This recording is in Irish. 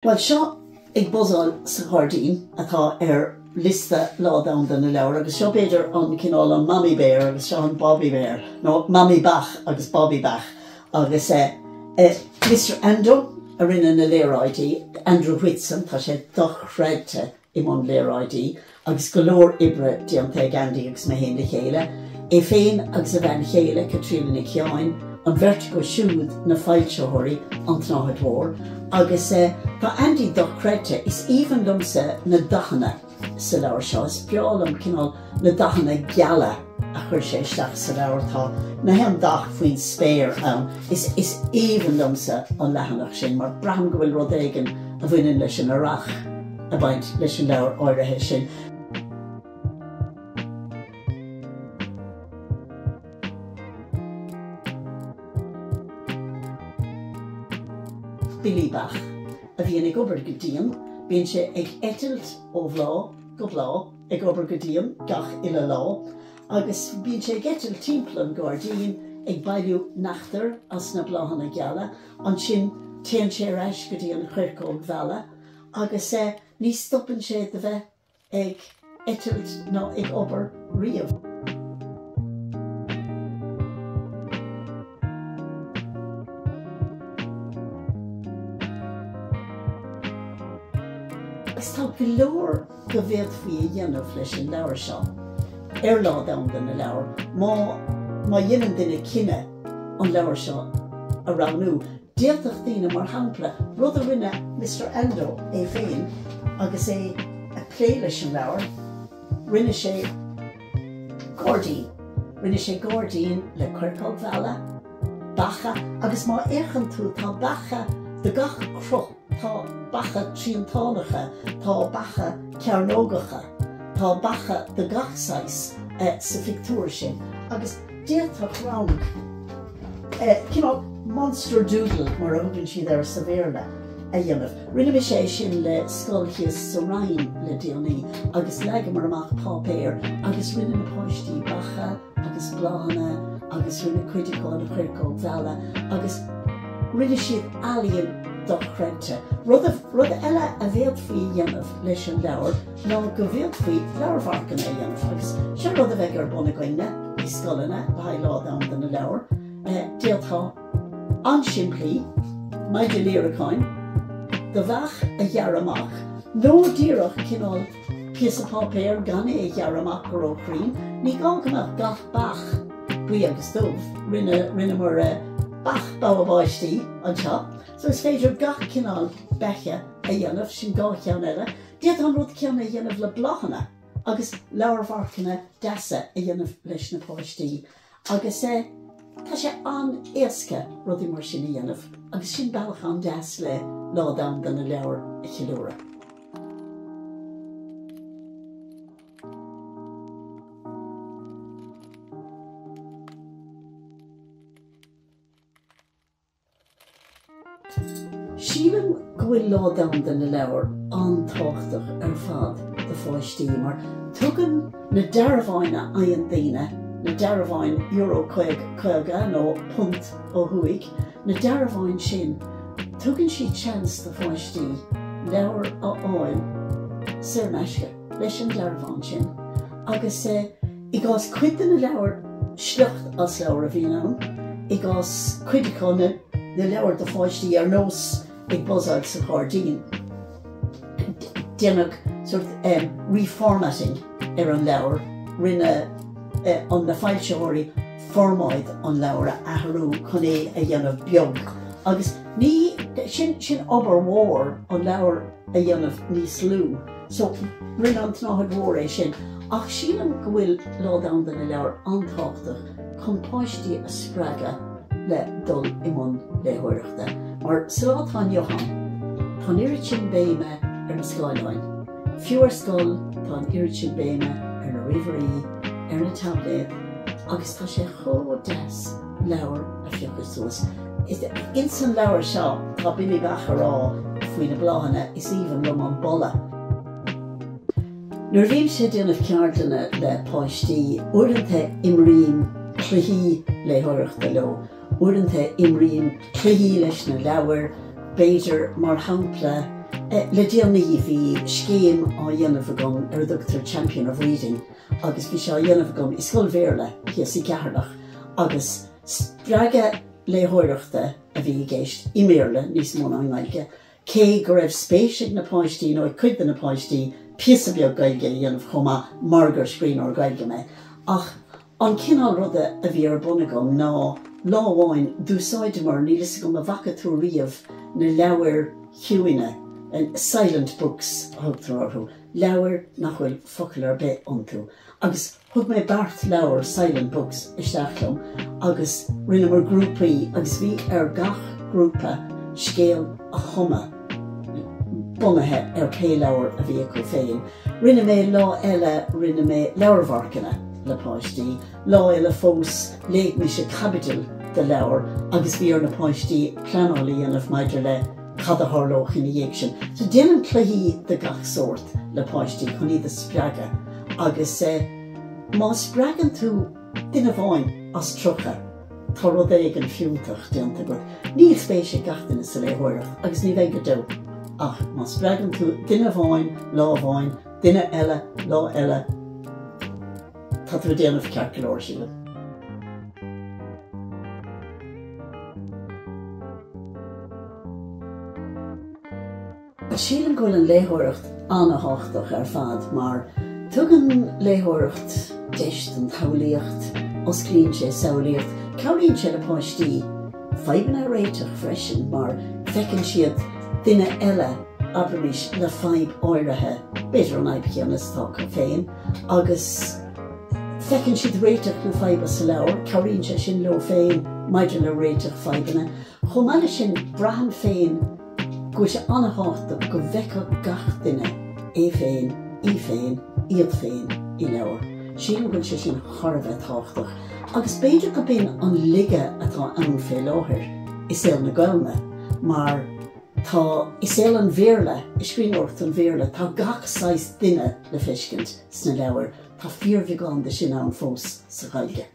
Bhuel, seo Ag Buzzáil sa Ghairdín atá ar liosta Lá Domhanda na Leabhar agus seo b'fhéidir an cineál an Mamaí Béar agus seo an Bobby Bear, nó Mamaí Beach agus Bobby Beach agus eh Mister Ando a rinne na léaráidí, Andrew Whitson, tá sé dochreidte. i mbun léaráidí agus go leor oibre déanta ag Andy agus mé féin le chéile, é féin agus a bhean chéile, Caitríona Nic Sheáin, an bheirt acu siúd na foilsitheoirí, An tSnáthaid Mhór, agus tá Andy dochreidte, is aoibhinn liomsa na dathanna sa leabhar seo, is breá liom cineál na dathanna geala a chuir sé isteach sa leabhar, tá na haon dath faoin spéir ann, is is aoibhinn liomsa an leathanach sin mar braithim go bhfuil rud éigin a bhaineann leis an earrach ag baint leis an leabhar áirithe sin. Billy Beach, a bhíonn ag obair go dian, bíonn sé ag eitilt ó bhláth go bláth, ag obair go dian gach uile lá, agus bíonn sé ag eitilt timpeall an ghairdín ag bailiú neachtar as na bláthanna geala, ansin téann sé ar ais go dtí an choirceog mheala agus ní stopann sé de bheith ag eitilt ná ag obair riamh. Agus tá go leor go bhféadfaí a dhéanamh leis an leabhar seo ar Lá Domhanda na Leabhar má má dhéanann duine cinneadh an leabhar seo a roghnú. D'fhéadfadh daoine, mar shampla, rud a rinne Mister Ando é féin agus é ag plé leis an leabhar, rinne sé gairdín. Rinne sé gairdín le coirceog mheala, beacha, agus má fhéachann tú tá beacha de gach cruth, tá beacha triantánacha, tá beacha cearnógacha, tá beacha de gach saghas sa phictiúr sin agus d'fhéadfadh rang cineál monster doodle mar a thugann siad air sa Bhéarla a dhéanamh. Rinne mise é sin le scoil thíos sa Rinn le déanaí agus leagamar amach páipéar agus rinne na páistí beacha agus bláthanna agus rinne cuid acu an choirceog mheala agus rinne siad ealaíon dochreidte. Rud rud eile a bhféadfaí a dhéanamh leis an leabhar ná go bhféadfaí leabharmharcanna a dhéanamh agus seo rud a bheidh ar bun againne i scoileanna le haghaidh Lá Domhanda na Leabhar. D'fhéadfá an-simplí, maide líreacáin, do bheach a ghearradh amach nó díreach cineál píosa páipéir gan é a ghearradh amach go róchruinn, ní gá go mbeadh gach beach buí agus dubh, rinne, rinneamar beach bogha báistí anseo, so is féidir gach cineál beiche a dhéanamh, sin dhá cheann eile. D'fhéadfá an rud céanna a dhéanamh le bláthanna agus leabharmharcanna deasa a dhéanamh leis na páistí agus tá sé an-éasca rudaí mar sin a dhéanamh agus sin bealach an-deas le Lá Domhanda na Leabhar a cheiliúradh. Sílim go bhfuil Lá Domhanda na Leabhar an-tábhachtach ar fad do pháistí mar tugann na dearbháin a fhaigheann daoine, na dearbháin euro 50 nó punt ó thuaidh, na dearbháin sin, tugann siad seans do pháistí leabhar a fháil saor in aisce leis an dearbhán sin agus I gcás cuid de na leabhair, sliocht as leabhar a bhíonn ann, i gcás cuid acu, na leabhair do pháistí ar nós Ag Buzzáil sa Ghairdín, déanadh sort reformatting ar an leabhar, rinne an na foilsitheoirí formáid an leabhair a athrú chun é a dhéanamh beag agus ní, sin, sin obair mhór an leabhar a dhéanamh níos lú. So, rinne an tSnáthaid Mhór é sin. Ach sílim go bhfuil Lá Domhanda na Leabhar an-tábhachtach chun páistí a spreagadh le dul i mbun léitheoireachta. Mar sa lá atá inniu ann, tá an oiread sin béime ar na scáileáin. Fiú ar scoil, tá an oiread sin béime ar na ríomhairí, ar na tabléid, agus tá sé chomh deas leabhar a phiocadh suas. Ins an leabhar seo tá Billy Beach a rá faoi na bláthanna, is aoibhinn liom an boladh. Nuair a bhímse ag déanamh ceardlanna le páistí, uaireanta imrím cluichí léitheoireachta leo, uaireanta imrím cluichí leis na leabhair, b'fhéidir, mar shampla. Le déanaí bhí scéim á dhéanamh agam ar a dtugtar Champion of Reading agus bhí sé á dhéanamh agam i scoil Bhéarla thíos i gCeatharlach agus spreagadh léitheoireachta a bhí i gceist, i mBéarla níos mó ná i nGaeilge, cé go raibh spéis ag na páistí, nó ag cuid de na páistí, píosa beag Gaeilge a dhéanamh chomh maith mar gur scríbhneoir Gaeilge mé. Ach an cineál ruda a bhí ar bun agam ná lá amháin d'úsáideamar, níl fhios agam a bhfaca tú riamh na leabhair chiúine, silent books a thugtar orthu, leabhair nach bhfuil focal ar bith iontu. Agus thug mé beart leabhar silent books isteach liom agus rinneamar grúpaí agus bhí ar gach grúpa scéal a chumadh bunaithe ar pé leabhar a bhí acu féin. Rinne mé lá eile rinne mé leabharmharcanna le páistí, lá eile fós léigh mise caibidil de leabhar agus bhí ar na páistí pleanáil a dhéanamh maidir le cad a tharlódh ina dhiaidh sin. So déanaim cluichí de gach sórt le páistí chun iad a spreagadh agus má spreagann tú duine amháin as 30, tá rud éigin fiúntach déanta agat. Níl spéis ag gach duine sa léitheoireacht agus ní bheidh go deo ach má spreagann tú duine amháin lá amháin, duine eile lá eile, tá tú ag déanamh ceart go leor, sílim. Sílim go bhfuil an léitheoireacht an-thábhachtach ar fad mar tugann léitheoireacht deis don tsamhlaíocht, osclaíonn sé samhlaíocht, cabhraíonn sé le páistí fadhbanna a réiteach freisin mar feiceann siad duine eile, abraimis, le fadhb áirithe, b'fhéidir an fhadhb chéanna is atá acu féin, agus feiceann siad réiteach na faidhbe sa leabhar, cabhraíonn sé sin leo féin maidir le réiteach fadhbanna. Chomh maith leis sin, braithim féin go bhfuil sé an-thábhachtach go bhfeicfeadh gach duine é féin, í féin, iad féin i leabhar. Sílim go bhfuil sé sin thar a bheith tábhachtach agus b'fhéidir go b'in an laige atá ann fé láthair i saol na Gaelainne mar tá, i saol an Bhéarla, i scríbhneoireacht an Bhéarla, tá gach saghas duine le feiscint sna leabhair, tá fíorbheagán de sin ann fós sa Ghaeilge.